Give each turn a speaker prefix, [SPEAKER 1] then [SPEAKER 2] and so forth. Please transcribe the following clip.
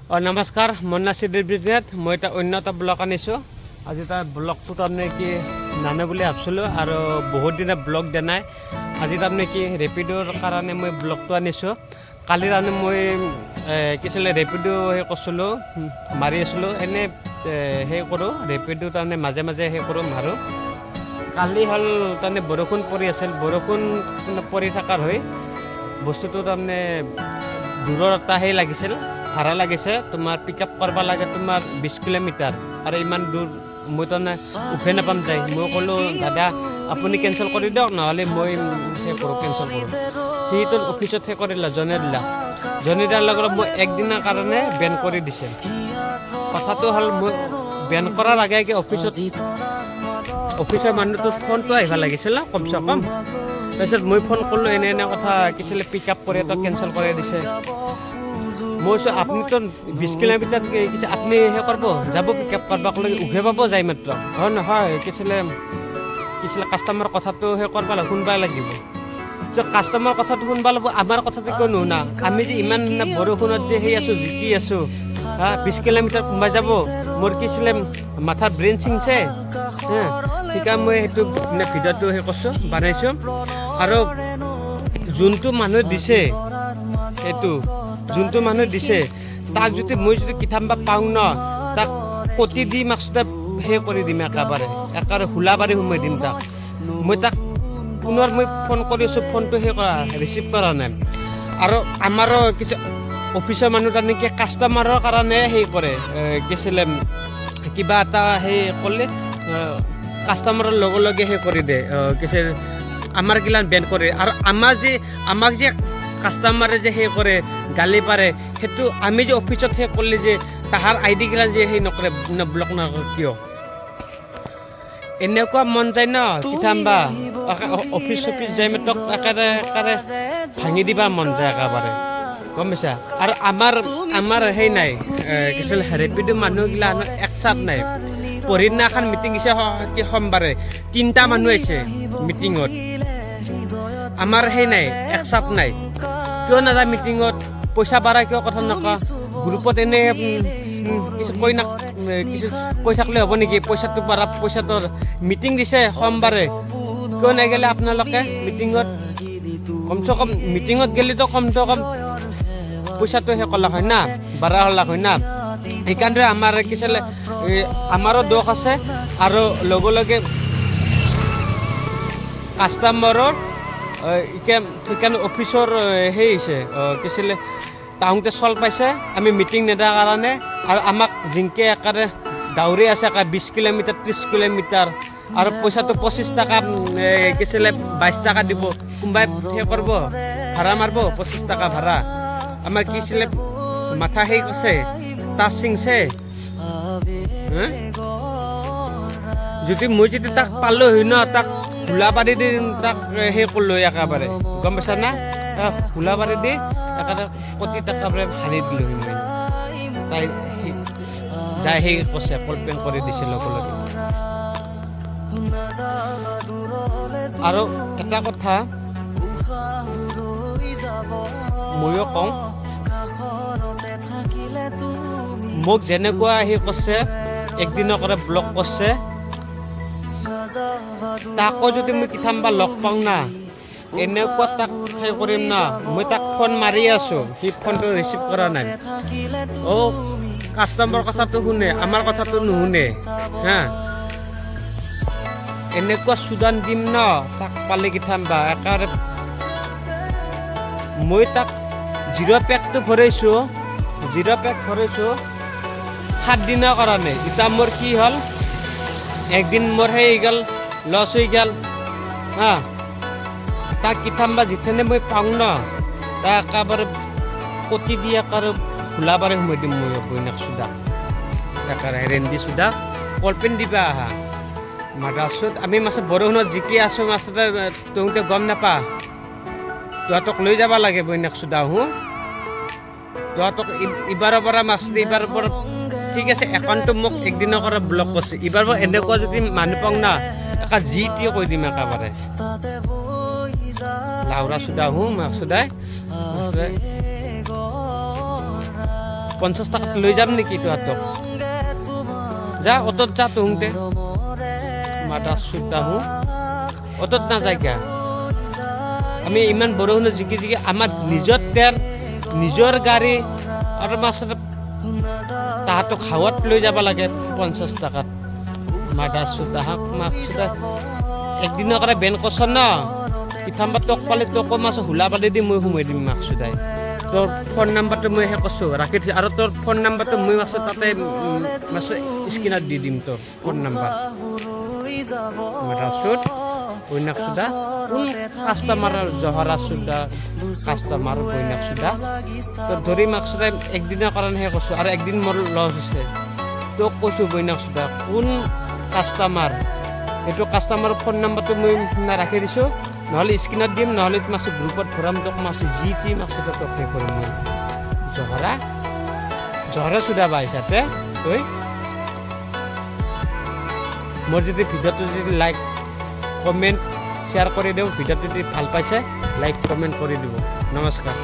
[SPEAKER 1] অঁ, নমস্কাৰ, মোৰ নাম চিডিৰ বিজনেট। মই এটা অন্য এটা ব্লগ আনিছোঁ আজি। তাৰ ব্লগটো তাৰমানে কি নানো বুলি ভাবছিলোঁ আৰু বহুত দিনে ব্লগ দিয়া নাই। আজি তাৰমানে কি ৰেপিডৰ কাৰণে মই ব্লগটো আনিছোঁ। কালি তাৰমানে মই কি আছিলে, ৰেপিডো সেই কৰিছিলোঁ, মাৰি আছিলোঁ। এনেই সেই কৰোঁ, ৰেপিডো তাৰমানে মাজে মাজে সেই কৰোঁ, মাৰোঁ। কালি হ'ল তাৰমানে বৰষুণ পৰি আছিল। বৰষুণ পৰি থকাৰ হৈ বস্তুটো তাৰমানে দূৰৰ এটা সেই লাগিছিল, ভাড়া লাগিছে। তোমাৰ পিক আপ কৰিব লাগে তোমাৰ 20 কিলোমিটাৰ আৰু ইমান দূৰ মই তাৰমানে উঠে নাপাম যায়। মই ক'লোঁ, "দাদা, আপুনি কেঞ্চেল কৰি দিয়ক, নহ'লে মই সেই কৰোঁ, কেঞ্চেল কৰোঁ।" সিটো অফিচত সেই কৰিলা, জনাই দিলা। জনাই দিয়াৰ লগে লগে মই একদিনৰ কাৰণে বেন কৰি দিছে। কথাটো হ'ল, মই বেন কৰাৰ আগে আগে অফিচৰ মানুহটোৰ ফোনটো আহিব লাগিছিল ন কমচে কম। তাৰপিছত মই ফোন কৰিলোঁ, এনে এনে কথা কিছিলে, পিক আপ কৰি তো কেঞ্চেল কৰি দিছে। মই কৈছোঁ, আপুনিতো 20 কিলোমিটাৰ কিছে, আপুনি সেই কৰিব যাব, পিক আপ কৰিব লৈকে উঘে পাব যায় মাত্ৰ। হয় নহয়, কিছিলে কিছিলে, কাষ্টমাৰ কথাটো সেই কৰিব লাগিব, শুনবাই লাগিব। কাষ্টমাৰ কথাটো শুনবা লাগিব, আমাৰ কথাটো কিয় নুশুনা? আমি যে ইমান বৰষুণত যে সেই আছোঁ, জিকি আছোঁ, হা, 20 কিলোমিটাৰ কোনোবাই যাব? মোৰ কিছিলে মাথাৰ ব্ৰেইন ছিংছে। হা, সেইকাৰণে মই সেইটো মানে ভিডিঅ'টো সেই কৰিছোঁ, বনাইছোঁ। আৰু যোনটো মানুহ দিছে, সেইটো যোনটো মানুহ দিছে, তাক যদি মই যদি কিথাম বা পাওঁ ন, তাক কটি দি মাছতে সেই কৰি দিম, একেবাৰে একেবাৰে হুলাবাৰী সোমাই দিম তাক। মই তাক পুনৰ মই ফোন কৰিছোঁ, ফোনটো সেই কৰা, ৰিচিভ কৰা নাই। আৰু আমাৰো কিছু অফিচৰ মানুহ তাৰমানে কি কাষ্টমাৰৰ কাৰণে সেই কৰে, কিছিলে কিবা এটা সেই কৰিলে কাষ্টমাৰৰ লগে লগে সেই কৰি দিয়ে, কিছু আমাৰ গিলান বেন কৰে। আৰু আমাৰ যে আমাক যে কাষ্টমাৰে যে সেই কৰে, গালি পাৰে, সেইটো আমি যে অফিচত সেই কৰিলে যে তাহাৰ আই ডি গিলা যে সেই নকৰে, ব্লক নকৰে কিয়? এনেকুৱা মন যায় ন কিথাম বা অফিচ চফিচ যাই মাত্ৰক একেবাৰে একেবাৰে ভাঙি দিবা মন যায় একেবাৰে, গম পাইছা? আৰু আমাৰ সেই নাই, কিছু ৰেপিডো মানুহগিলা একচাত নাই। পৰহিদিনাখন মিটিং দিছে, কি সোমবাৰে তিনিটা মানুহ আহিছে মিটিঙত। আমাৰ সেই নাই, একচাত নাই। কিয় নাযায় মিটিঙত? পইচা বাঢ়াই কিয় কথা নকয় গ্ৰুপত? এনে কিছু কৈ না, কিছু কৈ থাকিলে হ'ব নেকি? পইচাটো বাঢ়া, পইচাটো মিটিং দিছে সোমবাৰে, কিয় নাই গ'লে আপোনালোকে মিটিঙত? কমচে কম মিটিঙত গ'লেতো কমচে কম পইচাটো সেই কলা হয় না, বাঢ়া হলা হয় না। সেইকাৰণে আমাৰ কিছিলে আমাৰো দোষ আছে আৰু লগে লগে কাষ্টমাৰৰ সেইকাৰণে অফিচৰ সেই হৈছে, কিছিলে তাহোঁতে চল পাইছে আমি মিটিং নেদাৰ কাৰণে। আৰু আমাক জিংকে একেবাৰে দাউৰি আছে একেবাৰে 20 কিলোমিটাৰ, 30 কিলোমিটাৰ আৰু পইচাটো 25 টকা, কিছিলে 22 টকা দিব। কোনোবাই সেই কৰিব, ভাড়া মাৰিব 25 টকা ভাড়া? আমাৰ কিছিলে মাথা সেই কৰিছে, তাচ ছিংছে, হা? যদি মই যদি তাক পালো হয় ন, তাক হুলাবাৰী দি তাক সেই কৰিলো হয় একেবাৰে, গম পাইছা না? তাক হুলাবাৰী দি একেবাৰে কোটি টকা হানি দিলো হয় মই। তাই যাই সেই কৈছে, কমপ্লেইন কৰি দিছে লগে লগে। আৰু এটা কথা ময়ো কওঁ, মোক যেনেকুৱা সি কৰিছে, একদিনৰ কাৰণে ব্লক কৰিছে, তাকো যদি মই কিথাম বা লগ পাওঁ না, এনেকুৱা তাক সেই কৰিম না। মই তাক ফোন মাৰি আছোঁ, সি ফোনটো ৰিচিভ কৰা নাই। অ' কাষ্টমাৰ কথাটো শুনে, আমাৰ কথাটো নুশুনে। হা, এনেকুৱা চুদান দিম ন তাক পালে কিথাম বা একেবাৰে। মই তাক জিৰ' পেকটো ভৰাইছোঁ, জিৰ' পেক ভৰাইছোঁ 7 দিনৰ কাৰণে। এতিয়া মোৰ কি হ'ল, একদিন মোৰ সেই হৈ গ'ল, লছ হৈ গ'ল। হা, তাক কিথাম বা যিথেনে মই পাওঁ ন, তাক একেবাৰে কটি দি একেবাৰে খোলা বাৰে সোমাই দিম মই। বৈনাক চুদা, একেবাৰে ৰেন্দি চুদা, কলপেন দিবা আহা মাদাৰচোদ। আমি মাছত বৰষুণত জিকি আছোঁ, মাছতে তহঁতে গম নাপা। তহঁতক লৈ যাব লাগে বৈনাক চুদা। হো, তহঁতক ইবাৰৰ পৰা মাছ, এইবাৰৰ পৰা ঠিক আছে। একাউণ্টটো মোক একদিনৰ কাৰণে ব্লক কৰিছে। এইবাৰ পৰা এনেকুৱা যদি মানুহ পাওঁ না, একা যি টি কৈ দিম একেবাৰে। লাওৰা চুদা, হো মাছুদাই মাছুদাই। 50 টকাত লৈ যাম নেকি তহঁতক? যা, অটত যা তুহুঁতে। মাদা চুদা হো, অটত নাযায় কিয়া? আমি ইমান বৰষুণত জিকি জিকি আমাৰ নিজৰ তেল, নিজৰ গাড়ী আৰু মাছত তাহাঁতক হাৱাত লৈ যাব লাগে 50 টকাত। মাদা চুদা হাক মাক চুদা, একদিনৰ কাৰণে বেন কৰছ ন? ইথাম্বা তোক পালে তোকো মাছ হুলা পাতি দি মই সোমাই দিম মাক চুদাই। তোৰ ফোন নাম্বাৰটো মই সেই কৰছোঁ, ৰাখি থৈছোঁ। আৰু তোৰ ফোন নাম্বাৰটো মই মাছত তাতে মাছ স্ক্ৰীণত দি দিম তোৰ ফোন নাম্বাৰ। মাদাৰচোদ, বৈনাক চুদা, কোন কাষ্টমাৰৰ জহৰা চুদা কাষ্টমাৰ, বৈনাক চুদা। তোৰ ধৰি মাক চুদাই একদিনৰ কাৰণেহে কৈছোঁ আৰু একদিন মোৰ লছ হৈছে। তোক কৈছোঁ বৈনাক চুদা, কোন কাষ্টমাৰ এইটো? কাষ্টমাৰৰ ফোন নাম্বাৰটো মই ৰাখি দিছোঁ, নহ'লে স্ক্ৰীণত দিম, নহ'লে মাছ গ্ৰুপত ভৰাম তোক। মাছ যি টি মাছ তোক সেই কৰিম মই। জহৰা জহৰা চুদা বা হিচাপে তই মোৰ যদি ভিডিঅ'টো যদি লাইক, কমেণ্ট, শ্বেয়াৰ কৰি দিওঁ। ভিডিঅ'টো যদি ভাল পাইছে, লাইক, কমেণ্ট কৰি দিব। নমস্কাৰ।